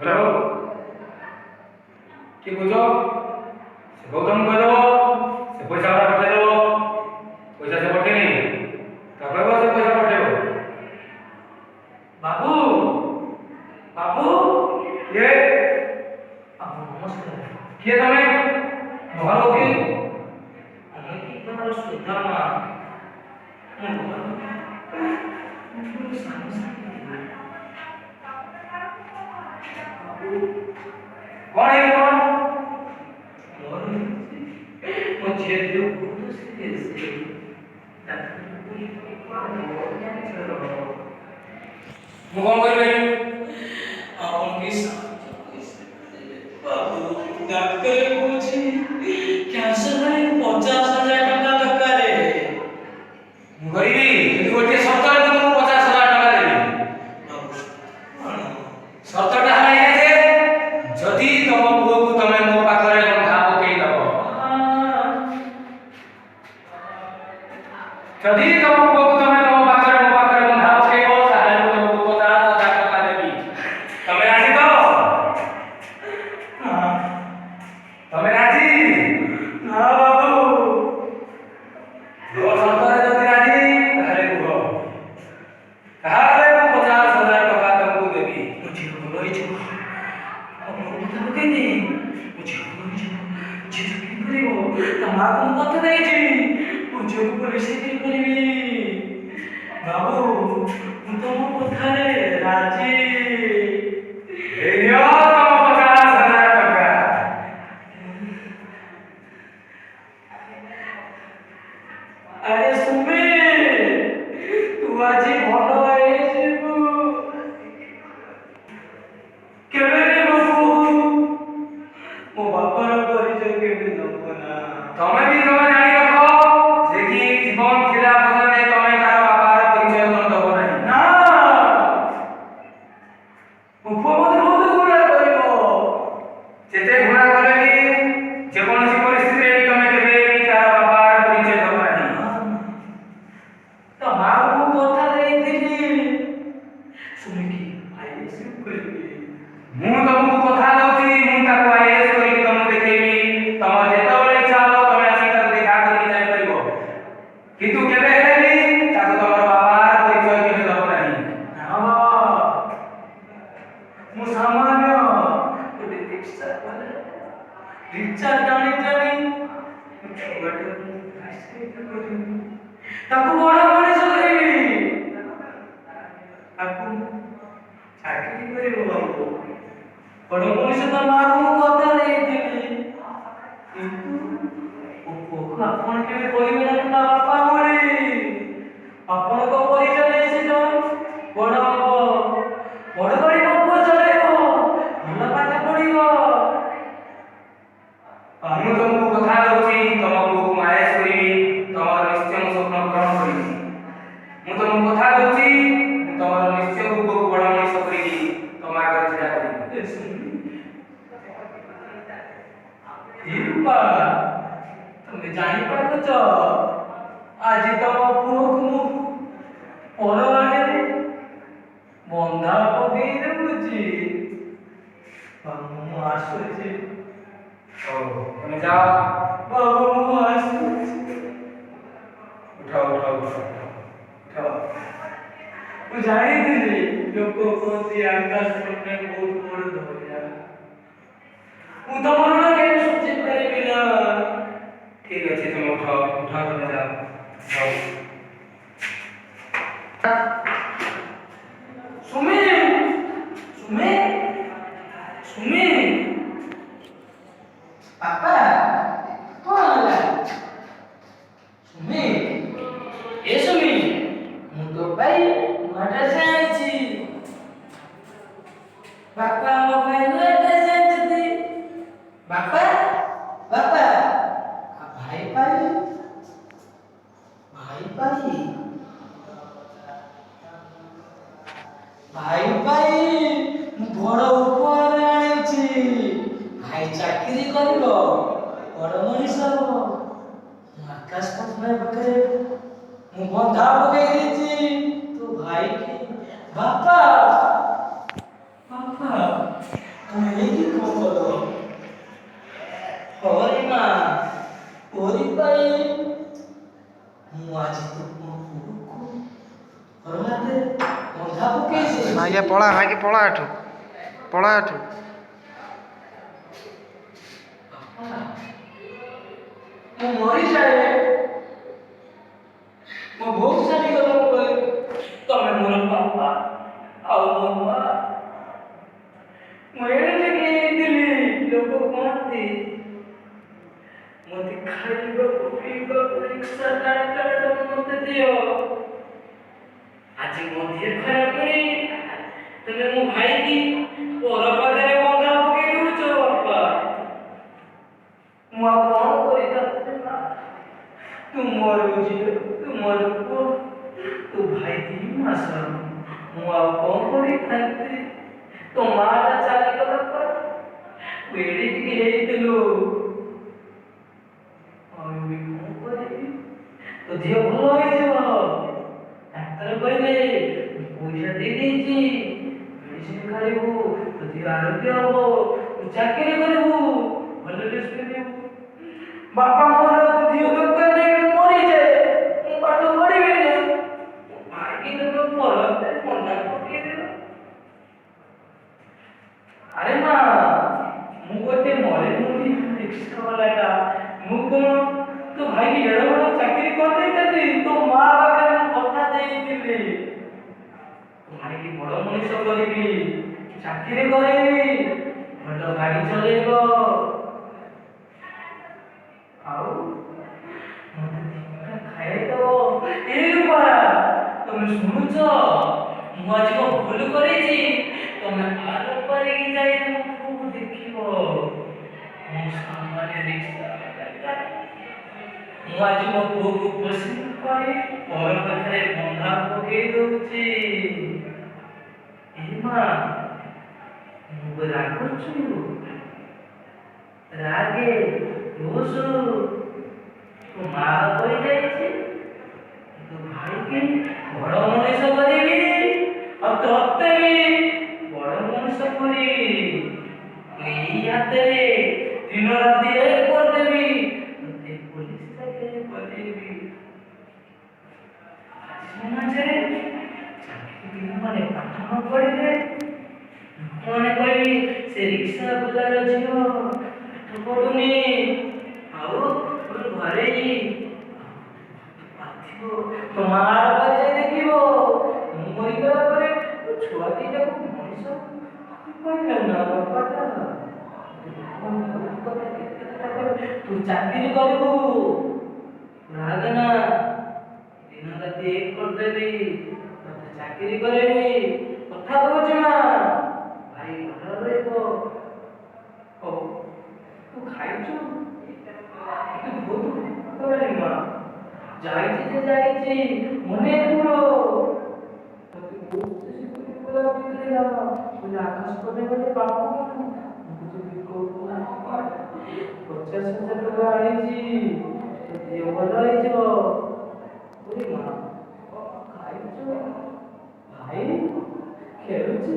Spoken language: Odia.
ହ୍ୟାଲୋ, କିଏ କହୁଛ? ସେ ଗୌତମ କହିଦେବ, ସେ ପଇସା ଗୁଡ଼ା ପଠେଇଦେବ। ପଇସା ସେ ପଠେଇନି, ତା କହିବ ସେ ପଇସା ପଠେଇବ। ବାବୁ, ବାବୁ। କିଏ? ବାବୁ, ନମସ୍କାର। କିଏ ତମେ? ଘର କି? ଆମେ କି ତମର ସୁଦାମା। ମୁଁ ସାଙ୍ଗ ସାଥି। ବାବୁ। କଣ ହେଇଛି, କଣ? ମୋର ମୋ ଝିଅ ଦେହ ବହୁତ ସିରିୟସ୍। ମୁଁ କଣ କରିପାରିବି? ଆପଣ କି ସାହାଯ୍ୟ ବାବୁ, ଡାକ୍ତର କହୁଛି କ୍ୟାନ୍ସର ପାଇଁ 50,000 ଟଙ୍କା ଦରକାର। ମୁଁ କରିବି, କିନ୍ତୁ ଗୋଟିଏ ସର୍ତ୍ତରେ ମୁଁ ତୁମକୁ 50,000 ଟଙ୍କା ଦେବି। ବାବୁ, କଣ? ସର୍ତ୍ତଟା ହେଲା ଏଇଆ ଯେ ଯଦି ତମ ପୁଅକୁ ତମେ ମୋ ପାଖରେ ବନ୍ଧା ପକେଇ ଦବ, ଯଦି ତମ ପୁଅକୁ ତମେ ତମ ପାଖରେ ମୋ ପାଖରେ ବନ୍ଧା ପକେଇବ, ତାହେଲେ ମୁଁ ତମକୁ 50,000 ଟଙ୍କା ଦେବି। ତମେ ରାଜି ତ? ନା। ତମେ ରାଜି? ନା ବାବୁ। ମୋ ସର୍ତ୍ତରେ ଯଦି ରାଜି, ତାହେଲେ କୁହ, ତାହେଲେ ମୁଁ 50,000 ଟଙ୍କା ତମକୁ ଦେବି। ମୋ ଝିଅ ଭଲ ହେଇଯିବ। ଆପଣ କଥା ପକେଇନି, ମୋ ଝିଅ ଭଲ ହେଇଯିବ। ଝିଅ ଚାକିରି କରିବ, ତା ମାଆକୁ ମୁଁ କଥା ଦେଇଛି। ମୋ ଝିଅକୁ ପୋଲିସ ଚାକିରି କରିବି। ବାବୁ, ମୁଁ ତମ କଥାରେ ରାଜି। ଏଇ ନିଅ ତମ 50,000 ଟଙ୍କା। ଆରେ ସୁମି, ତୁ ଆଜି ଭଲ ହେଇଯିବୁ। କେବେ ରେ ବାବୁ, ମୋ ବାପାର ପରିଚୟ କେବେ ଦବ ନା? ତମେ ବି ତମେ ଜାଣି ରଖ ଯେ କି ଜୀବନ ଥିଲା ପର୍ଯ୍ୟନ୍ତ ତମେ ତାର ବାପାର ପରିଚୟ ତମେ ଦବ ନାହିଁ। ନା, ମୋ ପୁଅ ମତେ ବହୁତ ଘୃଣା କରିବ। ଯେତେ ଘୃଣା କଲେ ବି, ଯେକୌଣସି ପରିସ୍ଥିତିରେ ବି ତମେ କେବେ ବି ତାର ବାପାର ପରିଚୟ ଦବ ନାହିଁ। ତା ମାକୁ ମୁଁ କଥା ଦେଇଥିଲି, ଶୁଣିକି ଆଇଏଏସ୍ କରିବି। ମୁଁ ତମକୁ କଥା ଦଉଛି, ମୁଁ ତାକୁ ଆଇଏଏସ୍ କରିକି ତମକୁ ଦେଖେଇବି। ତମର ଯେତେବେଳେ ଇଚ୍ଛା ହବ, ତମେ ଆସିକି ତାକୁ ଦେଖା କରିକି ଯାଇପାରିବ, କିନ୍ତୁ କେବେ ହେଲେ ବି ତାକୁ ତମର ବାପାର ପରିଚୟ କେବେ ଦବ ନାହିଁ। ନା ବାବା, ମୁଁ ସାମାନ୍ୟ ଗୋଟେ ରିକ୍ସା ବାଲା। ରିକ୍ସା ଟାଣି ଟାଣି ମୋ ଛୁଆଟାକୁ ମୁଁ କରିବି, ତାକୁ ବଡ଼ ମଣିଷ କରିବି, ତାକୁ ମୁଁ ଚାକିରି କରିବ। ବାବୁ, ବଡ଼ ମଣିଷ, ତା ମାକୁ ମୁଁ କଥା ଦେଇଥିଲି। କିନ୍ତୁ ମୋ ପୁଅକୁ ଆପଣ କେବେ କହିବେ ନା ତା ବାପା ବୋଲି। ଆପଣଙ୍କ ପରିଚୟ ନେଇ ସେ ଜଣେ ବଡ଼ ହବ, ବଡ଼ ଗାଡ଼ି ମୋ ପୁଅ ଚଲେଇବ, ଭଲ ପାଠ ପଢିବ। ମୁଁ ତମକୁ କଥା ଦଉଛି, ତମ ପୁଅକୁ ମୁଁ ଆଇଏଏସ୍ କରିବି, ତମର ନିଶ୍ଚୟ ମୁଁ ସ୍ୱପ୍ନ ପୂରଣ କରିବି। ମୁଁ ତମକୁ କଥା ଦଉଛି, ମୁଁ ତମର ନିଶ୍ଚୟ ପୁଅକୁ ବଡ଼ ମଣିଷ କରିକି ତମ ଆଗରେ ଛିଡ଼ା କରିବି। ଏ ସୁମି, ଏ ରୂପା, ତମେ ଜାଣିପାରୁଛ, ଆଜି ତମ ପୁଅକୁ ମୁଁ ପର ଆଗରେ ବନ୍ଧା ପକେଇ ଦେଉଛି। ବାବୁ, ମୁଁ ଆସୁଛି। ହଉ, ତମେ ଯାଅ। ବାବୁ, ମୁଁ ଆସୁଛି। ଉଠ, ଉଠ, ଉଠ, ଉଠ। ମୁଁ ଜାଣିଥିଲି, ଲୋକ କୁହନ୍ତି ଆକାଶ ପଟ୍ଟନାୟକ ବହୁତ ବଡ଼ ଦରିଆ। ମୁଁ ତମ ଋଣ କେବେ ସୁଝି ପାରିବି ନା। ଠିକ ଅଛି, ତମେ ଉଠ, ଉଠ, ତମେ ଯାଅ, ଯାଅ। ସୁମି, ସୁମି, ସୁମି। ବାପା, କଣ ହେଲା? ସୁମି, ଏ ସୁମି, ମୁଁ ତୋ ପାଇଁ ନୂଆ ଡ୍ରେସ୍ ଆଣିଛି। ବାପା ମୋ ପାଇଁ ନୂଆ ଡ୍ରେସ୍ ଆଣିଛନ୍ତି। ବାପା, ବାପା, ଆଉ ଭାଇ ପାଇଁ, ଭାଇ ପାଇଁ, ଭାଇ ପାଇଁ ମୁଁ ବଡ଼ ଉପହାର ଆଣିଛି। ଭାଇ ଚାକିରି କରିବ, ବଡ଼ ମଣିଷ ହବ। ମୁଁ ଆକାଶ ପଟ୍ଟନାୟକ ପାଖରେ ମୁଁ ବନ୍ଧା ପକେଇ ଦେଇଛି ତୋ ଭାଇ କି। ବାପା, ବାପା। ପଳା ଭାଇକି, ପଳା ଏଠୁ, ପଳା ଏଠୁ। ମୁଁ ମରିଯାଏ, ମୋ ବୋଉ ଚାଲିଗଲା ପରେ ତମେ ମୋର ବାପା ଆଉ ମୋ ମା। ମୁଁ ଏଣେ ଟିକେ ହେଇଥିଲି, ଲୋକ କହନ୍ତି ମତେ ଖାଇବାକୁ ପିଇବାକୁ ରିକ୍ସା ଟାଣି ଟାଣି ତମେ ମତେ ଦିଅ। ଆଜି ମୋ ଦେହ ଖରାପ କରି ତମେ ମୋ ଭାଇକି ପର ପାଖରେ ବନ୍ଧା ପକେଇ ଦଉଛ। ବାପା, ମୁଁ ଆଉ କଣ କରିଥାନ୍ତି ମା? ତୁ ମୋର ଝିଅ, ତୁ ମୋର ପୁଅ, ତୋ ଭାଇ 3 ମାସ। ମୁଁ ଆଉ କଣ କରିଥାନ୍ତି? ତୋ ମାଟା ଚାଲିଗଲା ପରେ ତୁ ଏଡ଼େ ଟିକେ ହେଇଥିଲୁ। ଆଉ ଏବେ କଣ କରିବି? ତୋ ଦେହ ଭଲ ହେଇଯିବ, ଡାକ୍ତର କହିଲେ। ମୁଁ ପଇସା ଦେଇ ଦେଇଛି, ମେଡିସିନ ଖାଇବୁ, ତୋ ଦେହ ଆରୋଗ୍ୟ ହବ, ତୁ ଚାକିରି କରିବୁ, ଭଲ ଡ୍ରେସ୍ ପିନ୍ଧିବୁ। ବାପା, ମୋର ଦେହ ଦରକାର ନାହିଁ, ମୁଁ ମରିଯାଏ, ମୁଁ ପାଠ ପଢିବିନି। ମୋ ଭାଇକି ତମେ ପର ବନ୍ଧା ପକେଇଦେଲ। ଆରେ ମା, ମୁଁ ଗୋଟେ ମଳିମୁଣ୍ଡି ରିକ୍ସା ବାଲାଟା, ମୁଁ କଣ ତୋ ଭାଇକି ଏଡେ ବଡ ଚାକିରି କରିଦେଇଥାନ୍ତି? ତୋ ମା ପାଖରେ ମୁଁ କଥା ଦେଇଥିଲି, ତୋ ଭାଇକି ବଡ ମଣିଷ କରିବି, ଚାକିରି କରେଇବି, ଭଲ ଗାଡି ଚଲେଇବ। ଆଉ ମତେ ଦିଟା ଖାଇଦବ। ଏ ରୂପା, ତମେ ଶୁଣୁଛ? ମୁଁ ଆଜି କଣ ଭୁଲ କରିଛି? ତମେ ଆର ପାରିକି ଯାଇ ମୋ ପୁଅକୁ ଦେଖିବ। ମୁଁ ସାମାନ୍ୟ ରିକ୍ସା ବାଲାଟା। ମୁଁ ଆଜି ମୋ ପୁଅକୁ ପୋଷିବା ପାଇଁ ପର ପାଖରେ ବନ୍ଧା ପକେଇ ଦଉଛି। ଏ ମା, ମୁଁ ରାଗୁଛୁ? ରାଗେ ରୋଷୁ। ତୋ ମା କହିଯାଇଛି, ତୋ ଭାଇକି ବଡ ମଣିଷ କରିବି ଆଉ ତତେ ବି ବଡ ମଣିଷ କରିବି। ଏଇ ହାତରେ ଦିନ ରାତି ଏକ କରିଦେବି, ତତେ ପୋଲିସ ଚାକିରି କରେଇବି। ଆଜି ସମାଜରେ ଚାକିରି ପିଲାମାନେ ପାଠ ନ ପଢିଲେ ଲୋକମାନେ କହିବେ, ସେ ରିକ୍ସା ବାଲାର ଝିଅ ପାଠ ପଢୁନି। ଆଉ ଘରେ ବାଧିବ। ତୋ ମା ପାଖରେ ଯାଇ ଦେଖିବ। ମୁଁ ମରିଗଲା ପରେ ତୋ ଛୁଆ ଦିଟାକୁ ମଣିଷ କହିଲେ ନା ବାପାଟା ବହୁତ କଥା, କେତେ କଥା କହିବେ। ତୁ ଚାକିରି କରିବୁ, ରାଗନା, ଦିନ ରାତି ଏକ କରିଦେବି, ତତେ ଚାକିରି କରେଇବି। କଥା କହୁଛି ମା, ଭାଇ ଭଲ ରହିବ। ହଉ, ତୁ ଖାଇଛୁ? ତୁ ବହୁତ କଲାଣି ମା। ଯାଇଛି ଯେ ଯାଇଛି, ଅନେକ ଦୂର। ମତେ ବହୁତ ବିଗିଡ଼ିଲା। କହିଲେ, ଆକାଶ କଲେ ଗଲେ ବାପ, ମୁଁ କିଛି 50,000 ଟଙ୍କା ଆଣିଛି, ତୋ ଦେହ ଭଲ ହେଇଯିବ। ଓରେ ମା, ଖାଇଛୁ? ଭାଇ ଖେଳୁଛି?